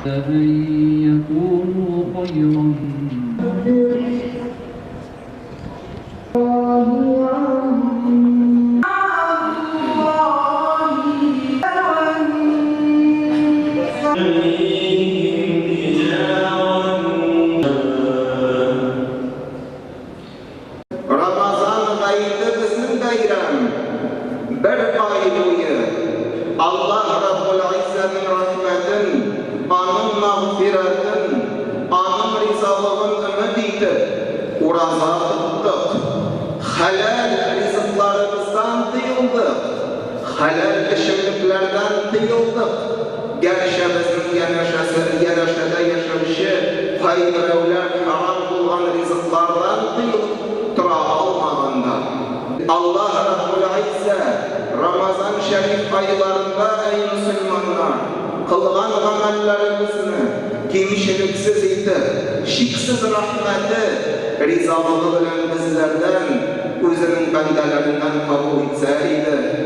أن يكونوا خيرا. Рамазан гаете безнең бәйрәм. Бер ай буе Аллаһ Раббул Гыйззәнең рәхмәтен, Аның мәгъфирәтен, Аның ризалыгын өмет итеп, ураза тоттык. Хәләл ризыкларыбыздан тыелдык, хәләл эчемлекләрдән тыелдык. Гәрчә безнең янәшәсе янәшәдә яшәүче кайберәүләр хәрам булган ризыклардан тыелып тора алмаган да. Аллаһ Раббул Гыйззә Рамазан шәриф айларында, әй мөселманнар, кылган гамәлләрегезне кимчелексез итеп, чиксез рәхмәте, ризалыгы белән безләрдән, үзенең бәндәләреннән кабул итсә иде.